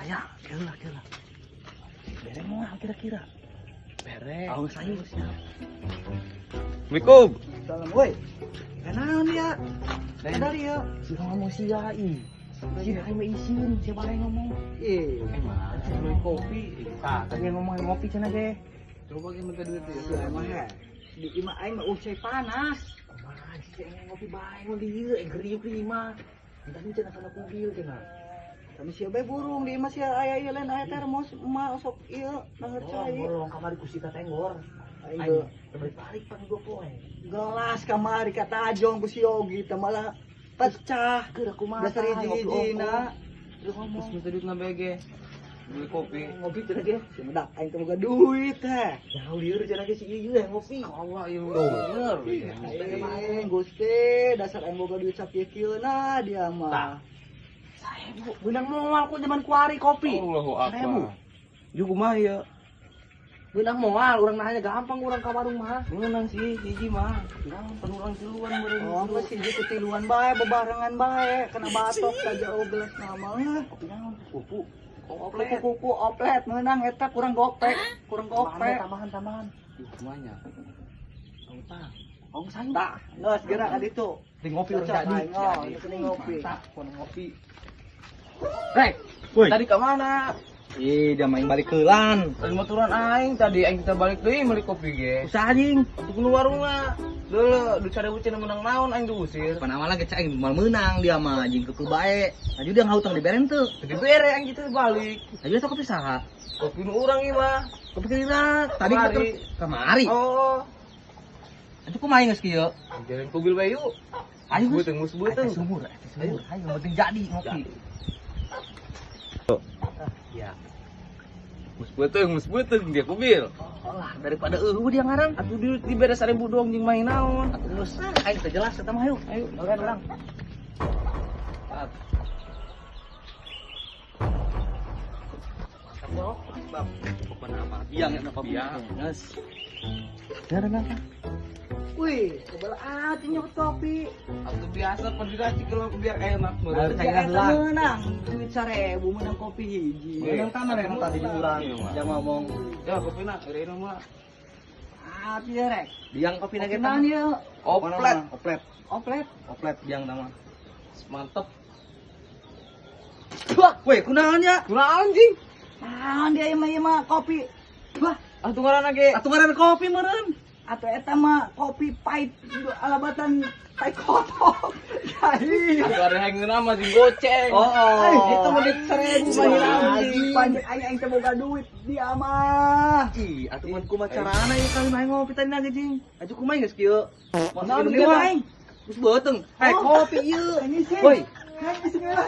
Aya, kira kira. Bere moal kira-kira? Bere. Oh, sayu siap. Assalamualaikum. Salam, woi. Kenaon ya? Sadar ya. Si ngomong sia ih. Si aing mah isin, siapa yang ngomong? Ih, Emang beli kopi. Tah, tadi yang ngomong ngopi cenah ge. Coba ge minta duit ya. Itu emang he. Di imah aing mah usai panas. Kumaha sih aing ngopi bae mun di ieu, aing geriuk di imah. Entah ini cenah kana kubil cenah. Kami sia bae burung di imah sia aya ieu lain aya termos emak sok ieu naheur cai. Bolong kamari ku si Tenggor. Aing Aing balik pan dua poe. Gelas kamari kata ajong ku si Yogi teh malah pecah. Keur kumaha? Dasar hiji-hijina. Terus ngomong. Terus minta duit na BG. Beli kopi. Ngopi cenah ge. Si medak aing teh boga duit teh. Jauh lieur cenah ge si ieu yang ngopi. Allah ieu bener. Aing Gusti, dasar aing boga duit sakieu-kieuna dia mah. 1.000 beunang moal ku zaman kuari kopi. Allahu 1.000. akbar. Ju kumaha ya? Beunang moal urang nanya gampang urang ka warung mah. Meunang sih hiji mah. Gampang urang tiluan meureun. Oh, geus hiji ku tiluan bae, bebarengan bae, kena batok saja oh gelas nama. Kopi naon? Kupu. Oplet. Kuku oplet meunang eta kurang gopek, kurang gopek. Tambahan tambahan. Duh, kumanya. Tah. Oh, sayu. Tah, geus gerak ka ditu. Di ngopi urang Cocok, jadi. aing, oh, geus ngopi. Mantap, kono ngopi. Rek, Woi. tadi ke mana? Ih, dia main balik keulan. Tadi motoran aing tadi aing kita balik deui meuli kopi ge. Usaha anjing. Untuk nu warungna. Deuleu, duit 1.000 cenah menang naon aing diusir. Pan awalnya ge aing moal meunang dia mah anjing kekeu bae. Aju dia ngahutang diberen teu. Tadi bere aing kita balik. Aju eta kopi saha? Kopi nu urang ieu mah. Kopi kira tadi Kamari. Kamari. Oh. Atuh kumaha geus kieu? Jalan kubil bae yuk. Ayo geus. Beuteung, mus beuteung. Eta sumur, eta sumur. Ayo yang penting jadi ngopi. Ya. Mus beuteung dia kubil. Oh lah, daripada eueuh dia ngarang. Atuh duit dibere 1.000 doang jeung main naon. Atuh geus ah, aing teu jelas eta mah ayo. Ayo, Urang urang. Mantap bro. Bab, pokoknya apa? Biang ya apa Biang. Geus. Darah apa? Wih, kebal ati nyokot kopi. Atuh biasa pan diracik kalau biar enak meureun. Harus Ya cairan eta heula. meunang duit 1.000 meunang kopi hiji. Meunang tanah yang tadi di urang. Iya, mah. Jangan ngomong. Ya kopi na, eureun mah. Ati ya rek. Biang kopi na Kopi kita. naon ieu? Oplet. Oplet. Oplet. Oplet biang nama. Mantep. Wah, weh kunaon ya? Kunaon anjing? Naon dia ieu mah ieu mah kopi. Wah, Atuh ngaranna ge. Atuh ngaran kopi meureun. Atau eta mah kopi pahit alabatan tai kotok. Jadi Atuh ada yang ngeunah mah jeung goceng. Oh, oh. Itu mah duit 1.000 mah hilang. Anjing, panjang aing aing teh boga duit dia mah. Ih, atuh mun kumaha carana ieu kali main ngopi tadi na ge jing. Aju kumaha geus kieu? Naon dia aing? Geus beuteung. Eh, Oh. kopi ieu. Ini sih. Woi. Kan bismillah.